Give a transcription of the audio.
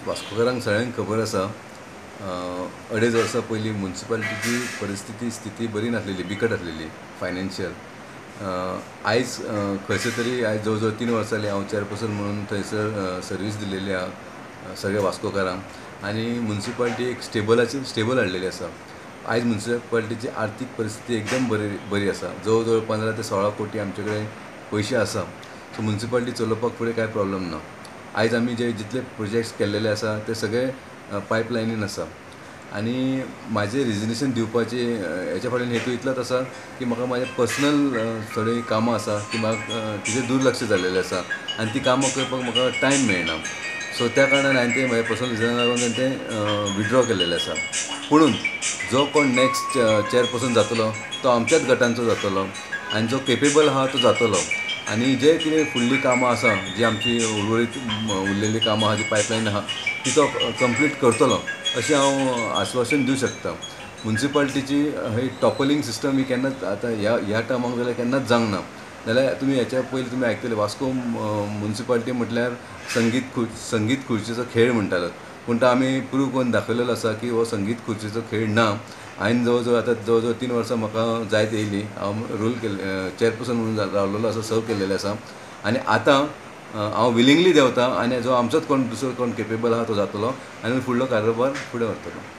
वास्कोकारांक सगळ्यांक खबर आसा, 2.5 वर्सां पयलीं मुन्सिपालिटीची परिस्थिती स्थिती बरी नासलेली, बिकट आसलेली फायनान्शियल. आयज खंयसर तरी आयज जवळ जवळ 3 वर्सां जालीं हांव चेअरपर्सन म्हणून थंयसर सर्वीस दिलेली आहा सगळ्या वास्कोकारांक आनी मुन्सिपालिटी एक स्टेबल हाडलेली आसा. आयज मुन्सिपालिटीची आर्थीक परिस्थिती एकदम बरी आसा. जवळ जवळ 15 ते 16 कोटी आमचे कडेन पयशे आसा. सो मुन्सिपालिटी चलोवपाक फुडें कांय प्रॉब्लम ना. आयज आमी जे जितले प्रोजेक्ट्स केल्लेले आसा ते सगळे पायपलायनीन आसा. आनी म्हाजें रेजिग्नेशन दिवपाचें हेच्या फाटल्यान हेतू इतलोच आसा की म्हाका म्हाजें पर्सनल थोडीं कामां आसा की म्हाका तिचेर दुर्लक्ष जाल्लेलें आसा आनी ती कामां करपाक म्हाका टायम मेळना. सो त्या कारणान हांवें तें म्हाज्या पर्सनल रिजनाक लागून हांवें तें विड्रॉ केल्लेलें आसा. पुणून जो कोण नेक्स्ट चेअरपर्सन जातलो तो आमच्याच गटांचो जातलो आनी जो केपेबल आहा तो जातलो. आनी जे कितें फुडलीं कामां आसा, जी आमची उर्वरीत उरलेलीं कामां आहा, जी पायपलायन आहा ती तो कंप्लीट करतलो अशें हांव आश्वासन दिवं शकता. मुन्सिपालिटीची ही टॉपलिंग सिस्टम ही केन्नाच आतां ह्या टर्माक जाल्यार केन्नाच जावंक ना. जाल्यार तुमी हेच्या पयलीं तुमी आयकतले वास्को मुन्सिपालिटी म्हटल्यार संगीत खुर्चीचो खेळ म्हणटालो, पूण तो आमी प्रूव करून दाखयलेलो आसा की हो संगीत खुर्चीचो खेळ ना. हांवें जवळ जवळ आतां जवळ जवळ 3 वर्सां म्हाका जायत येयली, हांव रूल केल्ले चेअरपर्सन म्हणून रावलेलो आसा, सर्व केल्लेलें आसा. आनी आतां हांव विलिंगली देंवता आनी जो आमचोच कोण दुसरो कोण केपेबल आहा तो जातलो आनी फुडलो कारभार फुडें व्हरतलो.